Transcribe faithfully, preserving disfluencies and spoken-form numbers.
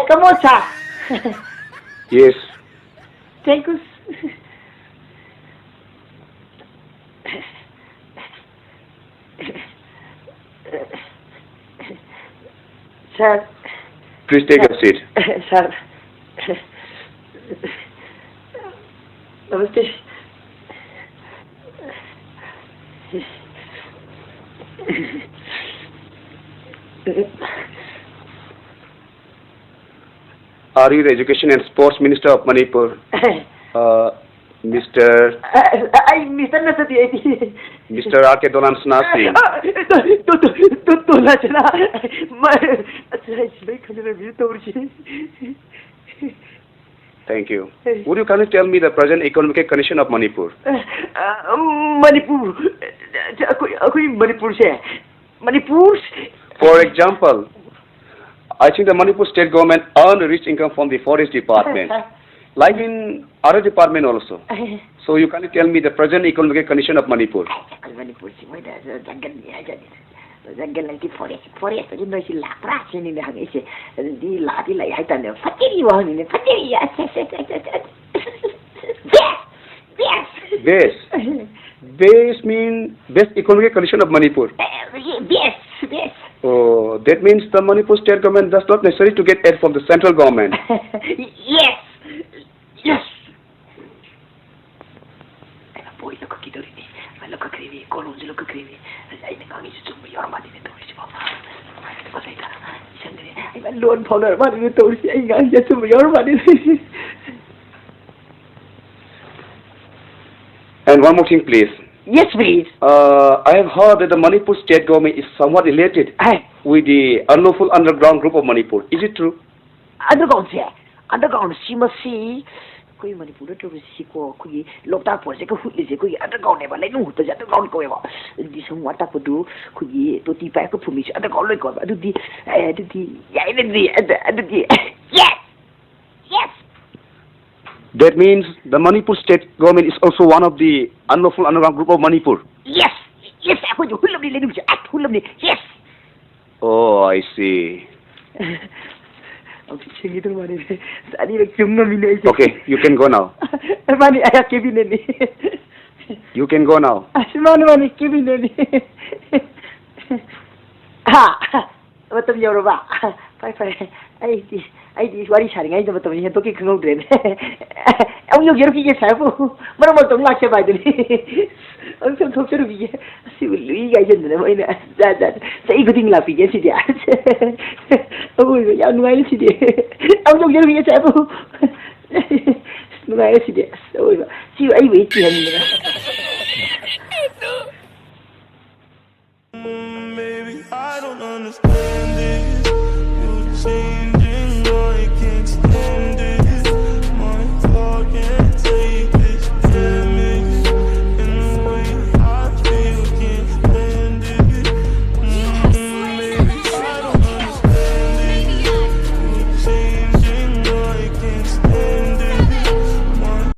Come on, sir. Yes. Thank you. Sir. Please take your seat. Sir. Namaste. Are you the Education and Sports Minister of Manipur? Uh, Mister ꯑ, ꯑ, ꯑꯩ mister ꯅꯠꯆꯗꯦ, ꯑꯩꯗꯤ꯫ Mister R K Dolan Snasi. ꯑ, ꯇꯣ-, ꯇꯣ-, ꯇꯣ-, ꯇꯣꯂꯥ ꯆꯅꯥ꯫ ꯃ-, ꯑꯁ, ꯑꯩ ꯁꯤꯗꯩ ꯈꯪꯗꯅ ꯇꯧꯔꯤꯁꯤ꯫ Thank you. Hey. Would you kindly tell me the present economic condition of Manipur? ꯑ, ꯑ, ꯃꯅꯤꯄꯨꯔ, ꯑꯩꯈꯣꯏ, ꯑꯩꯈꯣꯏ ꯃꯅꯤꯄꯨꯔꯁꯦ, Manipur For example, I think the Manipur state government earn a rich income from the forest department, like in other department also. So you kindly tell me the present economic condition of Manipur. ꯑꯩꯈꯣꯏ ꯃꯅꯤꯄꯨꯔꯁꯤ ꯃꯣꯏꯗ ꯖꯪꯒꯜꯅꯤ ꯍꯥꯏꯖꯅꯤ꯫ ꯖꯪꯒꯜ ꯍꯥꯏꯗꯤ forest, ꯐꯣꯔꯦꯁꯇꯒꯤ ꯅꯣꯏꯁꯤ ꯂꯥꯛꯄ꯭ꯔꯥ ꯁꯤꯅꯤꯅꯦ ꯍꯪꯉꯛꯏꯁꯦ꯫ ꯑꯗꯨꯗꯤ ꯂꯥꯛꯑꯗꯤ ꯂꯩ ꯍꯥꯏꯇꯥꯔꯦ꯫ ꯐꯠꯇꯦꯔꯤ ꯋꯥꯍꯪꯅꯤꯅꯦ, ꯐꯠꯇꯦꯔꯤ꯫ ꯑꯁ, ꯑꯁ, ꯑꯁ, ꯑꯁ, ꯑꯁ꯫ Best! Best! Best? Best mean best economic condition of Manipur. Uh, best, best. Oh, that means the Manipur state government does not necessary to get aid from the central government. Yes. Yes. ꯑꯩꯅ ꯕꯣꯏ ꯂꯧꯈꯠꯈꯤꯗꯧꯔꯤꯅꯤ꯫ ꯂꯧꯈꯠꯈ꯭ꯔꯤꯅꯤ, ꯀꯣꯂꯣꯝꯁꯨ ꯂꯧꯈꯠꯈ꯭ꯔꯤꯅꯤ꯫ ꯑꯩꯅ ꯉꯥꯡꯉꯤꯁꯤ ꯆꯨꯝꯕ ꯌꯥꯎꯔ ꯃꯥꯜꯂꯤꯅꯦ ꯇꯧꯔꯤꯁꯤꯕꯣ꯫ ꯇꯨꯀꯠꯆꯩꯗ꯫ ꯏꯁꯪꯒꯅꯤ꯫ ꯑꯩ ꯂꯣꯟ ꯐꯥꯎꯅꯔ ꯃꯥꯜꯂꯤꯅꯦ ꯇꯧꯔꯤꯁꯤ꯫ ꯑꯩ ꯉꯥꯡꯉꯤꯁꯤ ꯑꯆꯨꯝꯕ ꯌꯥꯎꯔ ꯃꯥꯜꯂꯤꯅꯦ꯫ And one more thing, please. Yes, please. Uh, I have heard that the Manipur state government is somewhat related Hey. with the unlawful underground group of Manipur. Is it true? Underground say, underground ꯁꯤ ꯃꯁꯤ ꯑꯩꯈꯣꯏ ꯃꯅꯤꯄꯨꯔꯗ ꯇꯧꯔꯤꯁꯤꯀꯣ, ꯑꯩꯈꯣꯏꯒꯤ ꯂꯣꯛꯇꯥꯛ ꯄ꯭ꯔꯣꯖꯦꯛꯀ ꯍꯨꯠꯂꯤꯁꯦ ꯑꯩꯈꯣꯏꯒꯤ underground ꯅꯦꯕ, ꯂꯩꯅꯨꯡ ꯍꯨꯠꯄꯁꯦ underground ꯀꯧꯋꯦꯕ꯫ ꯑꯗꯨꯗꯤ ꯁꯣꯝ ꯋꯥ ꯇꯥꯛꯄꯗꯨ ꯑꯩꯈꯣꯏꯒꯤ ꯇꯣꯇꯤ ꯄꯥꯏꯞꯀ ꯐꯨꯝꯃꯤꯁꯦ underground ꯂꯣꯏ ꯀꯧꯋꯦꯕ꯫ ꯑꯗꯨꯗꯤ, ꯑꯦ, ꯑꯗꯨꯗꯤ ꯌꯥꯏꯅꯗꯤ, ꯑꯗ-, ꯑꯗꯨꯗꯤ, yes! Yes! That means the Manipur state government is also one of the unlawful underground group of Manipur. Yes! Yes! ꯑꯩꯈꯣꯏꯁꯨ ꯍꯨꯠꯂꯕꯅꯤ ꯂꯩꯅꯨꯡꯁꯦ, ꯑꯁ, ꯍꯨꯠꯂꯕꯅꯤ꯫ Yes! Oh, I see. ꯁꯦꯡꯒꯤꯗꯧ ꯃꯥꯜꯂꯦ꯫ ꯑꯁ, ꯑꯅꯤꯔꯛ ꯆꯨꯝ ꯉꯝꯃꯤꯅꯦ ꯑꯩꯁꯦ꯫ Okay, you can go now. ꯃꯥꯅꯤ, ꯑꯩꯍꯥꯛ ꯀꯦꯕꯤꯟꯅꯅꯤ꯫ You can go now. ꯑꯁ, ꯃꯥꯅꯤ, ꯃꯥꯅꯤ, ꯀꯦꯕꯤꯟꯅꯅꯤ꯫ ꯍꯥ? ꯃꯇꯝ ꯌꯧꯔꯕ? ꯐꯔꯦ, ꯐꯔꯦ꯫ ꯑꯩꯗꯤ, ꯑꯩꯗꯤ ꯋꯥꯔꯤ ꯁꯥꯔꯤꯉꯩꯗ ꯃꯇꯝ ꯍꯦꯟꯗꯣꯛꯈꯤ ꯈꯪꯍꯧꯗ꯭ꯔꯦꯅꯦ꯫ ꯑꯃꯨꯛ ꯌꯧꯖꯔꯨꯈꯤꯒꯦ, ꯁꯥꯔꯕꯨ꯫ ꯃꯔꯛ ꯃꯔꯛꯇ ꯑꯃꯨꯛ ꯂꯥꯛꯆꯕ ꯍꯥꯏꯗꯨꯅꯤ꯫ ꯑꯃꯨꯛꯇꯪ ꯊꯣꯛꯆꯔꯨꯈꯤꯒꯦ꯫ ꯑꯁꯤꯕꯨ ꯂꯨꯏ ꯀꯥꯏꯁꯤꯟꯗꯅ ꯃꯣꯏꯅ꯫ ꯑꯁ, ꯖꯥꯠ, ꯖꯥꯠ꯫ ꯆꯍꯤ ꯈꯨꯗꯤꯡ ꯂꯥꯛꯄꯤꯒꯦ ꯁꯤꯗꯤ꯫ ꯑꯁ, ꯑꯋꯣꯏꯕ ꯌꯥꯝ ꯅꯨꯡꯉꯥꯏꯔꯦ ꯁꯤꯗꯤ꯫ ꯑꯃꯨꯛ ꯌꯧꯖꯔꯨꯈꯤꯒꯦ, ꯁꯥꯔꯕꯨ꯫ ꯑꯁ, ꯅꯨꯡꯉꯥꯏꯔꯦ ꯁꯤꯗꯤ꯫ ꯑꯁ, ꯑꯋꯣꯏꯕ꯫ ꯁꯤꯕꯨ ꯑꯩꯕꯨ ꯍꯦꯛ ꯀꯤꯍꯟꯗꯅ꯫ Baby, I don't understand this. You change